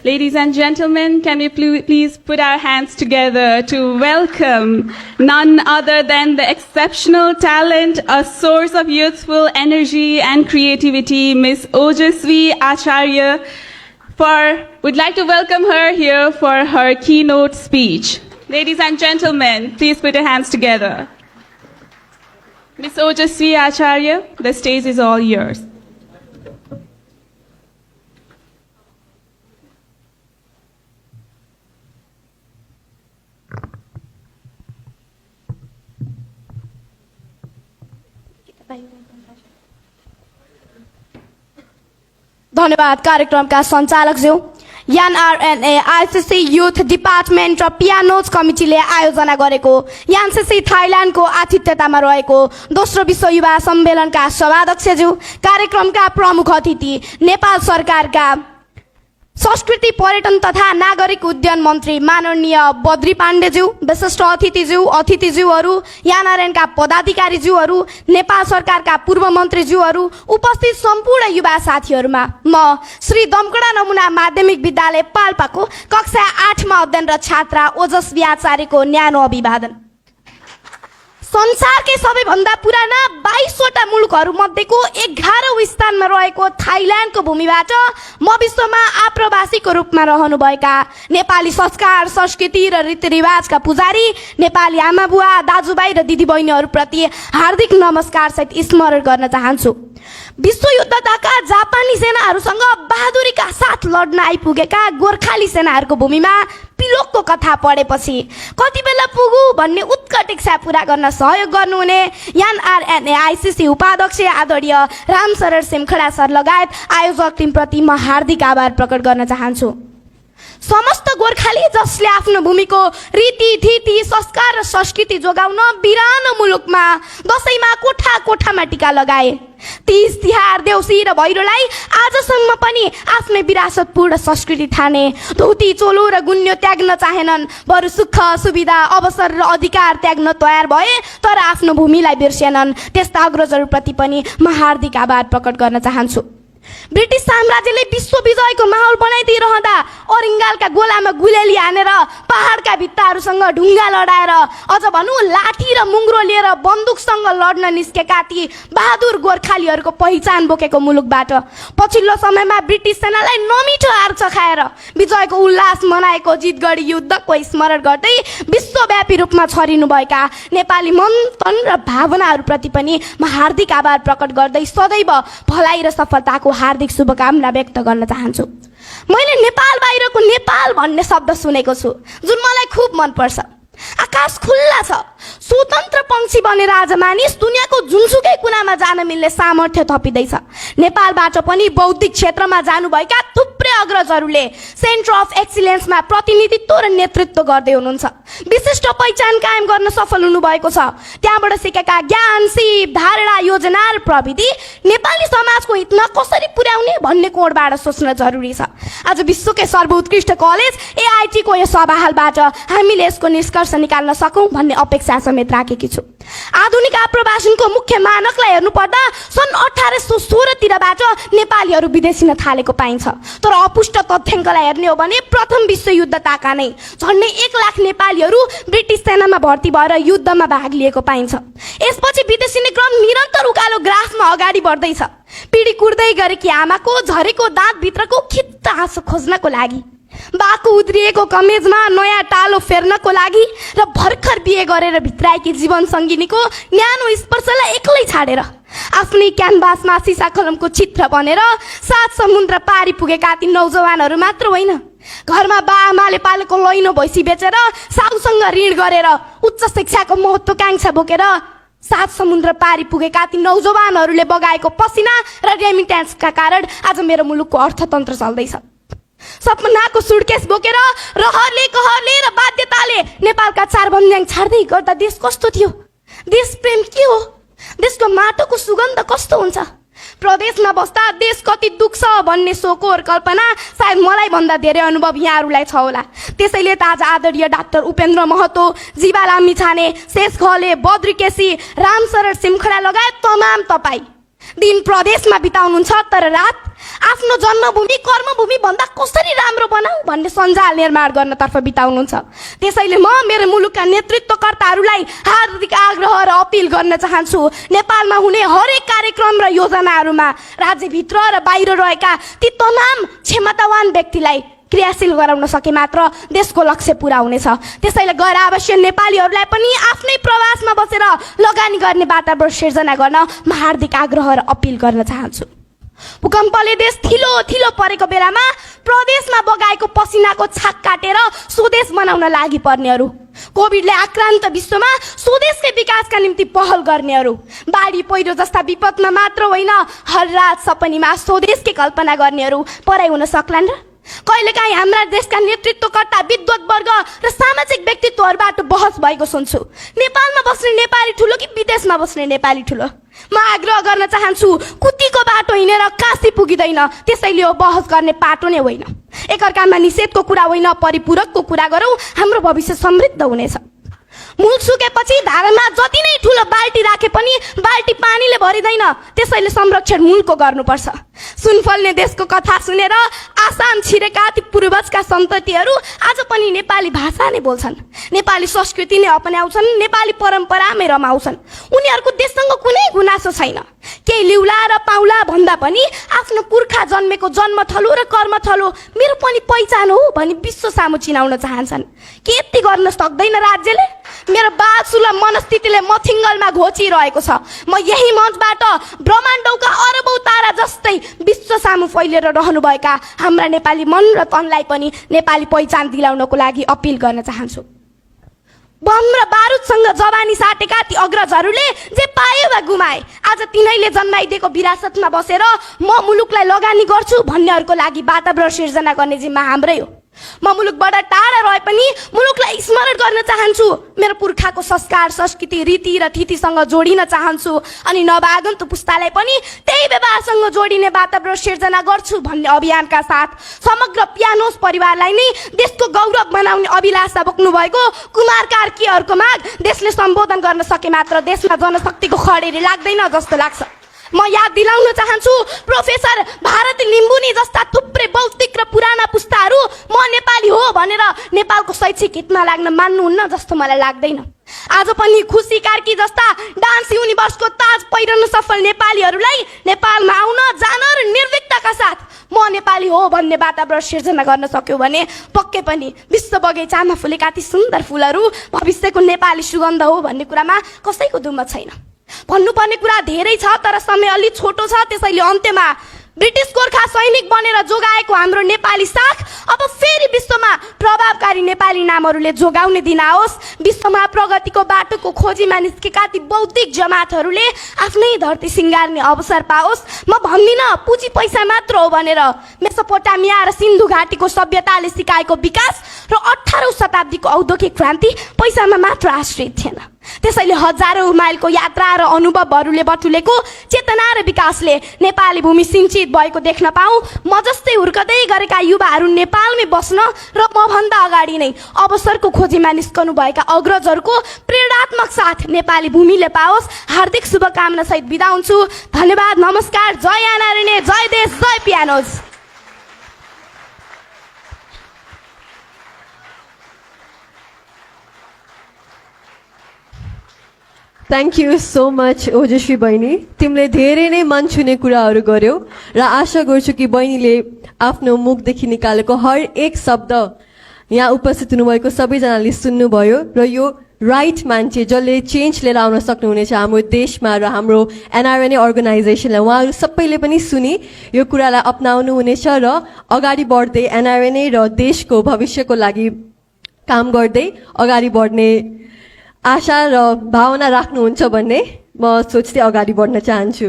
Ladies and gentlemen, can we please put our hands together to welcome none other than the exceptional talent, a source of youthful energy and creativity, Ms. Ojasvi Acharya. We'd like to welcome her here for her keynote speech. Ladies and gentlemen, please put your hands together. Ms. Ojasvi Acharya, the stage is all yours. धन्यवाद कार्यक्रमका सञ्चालकज्यू NRNA ICC youth department र pianos कमिटीले आयोजना गरेको NCC थाइल्यान्डको आतिथ्यतामा रहेको दोस्रो विश्व युवा सम्मेलनका सभाध्यक्षज्यू, कार्यक्रमका प्रमुख अतिथि, नेपाल सरकारका संस्कृति पर्यटन तथा नागरिक उड्डयन मन्त्री माननीय बद्री पाण्डेज्यू, विशिष्ट अतिथिज्यूहरू, एनआरएनका पदाधिकारीज्यूहरू, नेपाल सरकारका पूर्व मन्त्रीज्यूहरू, उपस्थित सम्पूर्ण युवा साथीहरूमा म श्री दमकडा नमुना माध्यमिक विद्यालय पाल्पाको कक्षा 8 मा अध्ययनरत छात्रा ओजस्वी आचार्यको न्यानो अभिवादन। संसारकै सबैभन्दा पुराना 22 वटा मुलुकहरू मध्येको 11औं स्थानमा रहेको थाइल्यान्डको भूमिबाट म विश्वमा आप्रवासीको रूपमा रहनुभएका नेपाली संस्कार, संस्कृति र रीतिरिवाजका पुजारी नेपाली आमाबुवा, दाजुभाइ र दिदीबहिनीहरूप्रति हार्दिक नमस्कार सहित स्मरण गर्न चाहन्छु। विश्वयुद्धका जापानी सेनाहरूसँग बहादुरीका साथ लड्न आइपुगेका गोर्खाली सेनाहरूको भूमिमा पिलोकको कथा पढेपछि कति बेला पुगु भन्ने उत्कट इच्छा पूरा गर्न सहयोग गर्नुहुने एनआरएनए आईसीसी उपाध्यक्ष आदरणीय रामशरण सिमखडा सर लगायत आयोजक टिमप्रति म हार्दिक आभार प्रकट गर्न चाहन्छु। समस्त गोर्खाली जसले आफ्नो भूमिको रीतिथिति, संस्कार र संस्कृति जोगाउन बिरानो मुलुकमा दशैंमा कोठा कोठामा टीका लगाए, तीज, तिहार, देउसी र भैरोलाई आजसम्म पनि आफ्नै विरासतपूर्ण संस्कृति ठाने, धोती, चोलो र गुन्यो त्याग्न चाहेनन्, बरु सुख, सुविधा, अवसर र अधिकार त्याग्न तयार भए तर आफ्नो भूमिलाई बिर्सेनन्। त्यस्ता अग्रजहरूप्रति पनि म हार्दिक आभार प्रकट गर्न चाहन्छु। ब्रिटिश साम्राज्यले विश्व विजयको माहौल बनाइदिइरहँदा अरिङ्गालका गोलामा गुलेली हानेर पहाडका भित्ताहरूसँग ढुङ्गा लडाएर अझ भनौँ लाठी र मुङ्ग्रो लिएर बन्दुकसँग लड्न निस्केका ती बहादुर गोर्खालीहरूको पहिचान बोकेको मुलुकबाट पछिल्लो समयमा ब्रिटिश सेनालाई नमिठो हार चखाएर विजयको उल्लास मनाएको जितगढी युद्धको स्मरण गर्दै विश्वव्यापी रूपमा छरिनुभएका नेपाली मन, तन र भावनाहरूप्रति पनि म हार्दिक आभार प्रकट गर्दै सदैव भलाइ र सफलताको हार्दिक शुभकामना व्यक्त गर्न चाहन्छु। मैले नेपाल बाहिरको नेपाल भन्ने शब्द सुनेको छु जुन मलाई खुब मन पर्छ। आकाश खुल्ला छ, स्वतन्त्र पंक्षी बनेर आज मानिस दुनियाँको जुनसुकै कुनामा जान मिल्ने सामर्थ्य थपिँदैछ। नेपालबाट पनि बौद्धिक क्षेत्रमा जानुभएका थुप्रै अग्रजहरूले सेन्टर अफ एक्सिलेन्समा प्रतिनिधित्व र नेतृत्व गर्दै हुनुहुन्छ। विशिष्ट पहिचान कायम गर्न सफल हुनुभएको छ। त्यहाँबाट सिकेका ज्ञान, सिप, धारणा, योजना र प्रविधि नेपाली समाजको हितमा कसरी पुर्याउने भन्ने कोणबाट सोच्न जरुरी छ। आज विश्वकै सर्वोत्कृष्ट कलेज एआईटी को यस सभाहालबाट हामीले यसको निष्कर्ष निकाल्न सकौं भन्ने अपेक्षा समेत राखेकी छु। आधुनिक आप्रवासनको मुख्य मानकलाई हेर्नुपर्दा सन् 1816 तिरबाट नेपालीहरू विदेशिन थालेको पाइन्छ। तर अपुष्ट तथ्याङ्कलाई हेर्ने हो भने प्रथम विश्वयुद्धताका नै झन्डै 1 लाख नेपालीहरू ब्रिटिस सेनामा भर्ती भएर युद्धमा भाग लिएको पाइन्छ। यसपछि विदेशिने क्रम निरन्तर उकालो ग्राफमा अगाडि बढ्दैछ। पिडी कुर्दै गरेकी आमाको झरेको दाँतभित्रको खित्त आँसु खोज्नको लागि, बाको उद्रिएको कमेजमा नयाँ टालो फेर्नको लागि र भर्खर बिहे गरेर भित्राएकी जीवन सङ्गिनीको न्यानो स्पर्शलाई एक्लै छाडेर आफ्नै क्यानभासमा सिसा कलमको चित्र बनेर 7 समुद्र पारी पुगेका ती नौजवानहरू मात्र होइन, घरमा बाआमाले पालेको लैनो भैँसी बेचेर साउसँग ऋण गरेर उच्च शिक्षाको महत्त्वाकांक्षा बोकेर 7 समुद्र पारी पुगेका ती नौजवानहरूले बगाएको पसिना र रेमिट्यान्सका कारण आज मेरो मुलुकको अर्थतन्त्र चल्दैछ। सपनाको सुटकेस बोकेर रहरले, कहरले र बाध्यताले नेपालका 4 बन्ज्याङ छाड्दै गर्दा देश कस्तो थियो? देश प्रेम के हो? देशको माटोको सुगन्ध कस्तो हुन्छ? प्रदेशमा बस्दा देश कति दुख्छ भन्ने सोकोर कल्पना सायद मलाई भन्दा धेरै अनुभव यहाँहरूलाई छ होला। त्यसैले त आज आदरणीय डाक्टर उपेन्द्र महतो, जीवा लामिछाने, शेष घले, बद्री केसी, रामशरण सिमखडा लगायत तमाम तपाई दिन प्रदेशमा बिताउनुहुन्छ तर रात आफ्नो जन्मभूमि कर्मभूमि भन्दा कसरी राम्रो बनाऊ भन्ने सञ्जाल निर्माण गर्नतर्फ बिताउनुहुन्छ। त्यसैले म मेरो मुलुकका नेतृत्वकर्ताहरूलाई हार्दिक आग्रह र अपिल गर्न चाहन्छु, नेपालमा हुने हरेक कार्यक्रम र योजनाहरूमा राज्यभित्र र बाहिर रहेका ती तमाम क्षमतावान व्यक्तिलाई क्रियाशील गराउन सके मात्र देशको लक्ष्य पूरा हुनेछ। त्यसैले गैर आवासीय नेपालीहरूलाई पनि आफ्नै प्रवासमा बसेर लगानी गर्ने वातावरण सिर्जना गर्न म हार्दिक आग्रह र अपिल गर्न चाहन्छु। भूकम्पले देश थिलो थिलो परेको बेलामा प्रदेशमा बगाएको पसिनाको छाक काटेर स्वदेश बनाउन लागि पर्नेहरू, कोभिडले आक्रान्त विश्वमा स्वदेशकै विकासका निम्ति पहल गर्नेहरू, बाढी पहिरो जस्ता विपदमा मात्र होइन हर रात सपनीमा स्वदेशकै कल्पना गर्नेहरू पराइ हुन सक्लान् र? कहिलेकाहीँ हाम्रा देशका नेतृत्वकर्ता विद्वत वर्ग र सामाजिक व्यक्तित्वहरूबाट बहस भएको सुन्छु, नेपालमा बस्ने नेपाली ठुलो कि विदेशमा बस्ने नेपाली ठुलो। म आग्रह गर्न चाहन्छु, कुतीको बाटो हिँडेर काशी पुगिँदैन, त्यसैले यो बहस गर्ने पाटो नै होइन। एकअर्कामा निषेधको कुरा होइन, परिपूरकको कुरा गरौँ, हाम्रो भविष्य समृद्ध हुनेछ। मूल सुकेपछि धारामा जति नै ठुलो बाल्टी राखे पनि बाल्टी पानीले भरिँदैन, त्यसैले संरक्षण मूलको गर्नुपर्छ। सुनफल्ने देशको कथा सुनेर आसाम छिरेका ती पूर्वजका सन्ततिहरू आज पनि नेपाली भाषा नै बोल्छन्, नेपाली संस्कृति नै अपनाउँछन्, नेपाली परम्परामै रमाउँछन्। उनीहरूको देशसँग कुनै गुनासो छैन। केही लिउला र पाउला भन्दा पनि आफ्नो पुर्खा जन्मेको जन्मथलो र कर्मथलो मेरो पनि पहिचान हो भनी विश्व सामु चिनाउन चाहन्छन्। के यति गर्न सक्दैन राज्यले? मेरो बालसुलभ मनस्थितिले मथिङ्गलमा घोचिरहेको छ। म यही मञ्चबाट ब्रह्माण्डौका अरबौं तारा जस्तै विश्व सामु फैलिएर रहनुभएका हाम्रा नेपाली मन र तनलाई पनि नेपाली पहिचान दिलाउनको लागि अपिल गर्न चाहन्छु। बम र बारुदसँग जवानी साटेका ती अग्रजहरूले जे पाए वा गुमाए, आज तिनैले जन्माइदिएको विरासतमा बसेर म मुलुकलाई लगानी गर्छु भन्नेहरूको लागि वातावरण सिर्जना गर्ने जिम्मा हाम्रै हो। म मुलुकबाट टाढा रहे पनि मुलुकलाई स्मरण गर्न चाहन्छु, मेरो पुर्खाको संस्कार संस्कृति रीति र थितिसँग जोडिन चाहन्छु अनि नवआगन्तुक पुस्तालाई पनि त्यही व्यवहारसँग जोडिने वातावरण सिर्जना गर्छु भन्ने अभियानका साथ समग्र पियानोस परिवारलाई नै देशको गौरव बनाउने अभिलाषा बोक्नु भएको कुमार कार्कीहरूको माग देशले सम्बोधन गर्न सके मात्र देशमा जनशक्तिको खडेरी लाग्दैन जस्तो लाग्छ। म याद दिलाउन चाहन्छु, प्रोफेसर भारत लिम्बुनी जस्ता थुप्रै बौद्धिक र पुराना पुस्ताहरू म नेपाली हो भनेर नेपालको शैक्षिक हितमा लाग्न मान्नुहुन्न जस्तो मलाई लाग्दैन। आज पनि खुसी कार्की जस्ता डान्स युनिभर्सको ताज पहिरन सफल नेपालीहरूलाई नेपालमा आउन जान र निर्भीकताका साथ म नेपाली हो भन्ने वातावरण सिर्जना गर्न सक्यो भने पक्कै पनि विश्व बगैँचामा फुलेका ती सुन्दर फुलहरू भविष्यको नेपाली सुगन्ध हो भन्ने कुरामा कसैको दुमत छैन। भन्नुपर्ने कुरा धेरै छ तर समय अलि छोटो छ, त्यसैले अन्त्यमा ब्रिटिस गोर्खा सैनिक बनेर जोगाएको हाम्रो नेपाली साख अब फेरि विश्वमा प्रभावकारी नेपाली नामहरूले जोगाउने दिन आओस्। विश्वमा प्रगतिको बाटोको खोजीमा निस्केका ती बौद्धिक जमातहरूले आफ्नै धरती सिँगार्ने अवसर पाओस्। म भन्दिनँ पुँजी पैसा मात्र हो भनेर, मेसोपोटामिया र सिन्धु घाटीको सभ्यताले सिकाएको विकास र 18औं शताब्दीको औद्योगिक क्रान्ति पैसामा मात्र आश्रित थिएन। त्यसैले हजारौं माइलको यात्रा र अनुभवहरूले बटुलेको चेतना र विकासले नेपाली भूमि सिंचित भएको देख्न पाऊँ। म जस्तै हुर्कदै गरेका युवाहरू नेपालमै बस्न र म भन्दा अगाडि नै अवसरको खोजीमा निस्कनु भएका अग्रजहरूको प्रेरणात्मक साथ नेपाली भूमिले पाओस्। हार्दिक शुभकामना सहित बिदा हुन्छु। धन्यवाद, नमस्कार, जय एनआरएनए, जय देश, जय pianos. Thank you so much Ojaswi बहिनी, तिमीले धेरै नै मन छुने कुराहरू गर्यौ र आशा गर्छु कि बहिनीले आफ्नो मुखदेखि निकालेको हर एक शब्द यहाँ उपस्थित हुनुभएको सबैजनाले सुन्नुभयो र यो राइट मान्छे जसले चेन्ज लिएर आउन सक्नुहुनेछ हाम्रो देशमा र हाम्रो एनआरएनए अर्गनाइजेसनलाई, उहाँहरू सबैले पनि सुनि यो कुरालाई अपनाउनु हुनेछ र अगाडि बढ्दै एनआरएनए र देशको भविष्यको लागि काम गर्दै अगाडि बढ्ने आशा र भावना राख्नुहुन्छ भन्ने म सोच्दै अगाडि बढ्न चाहन्छु।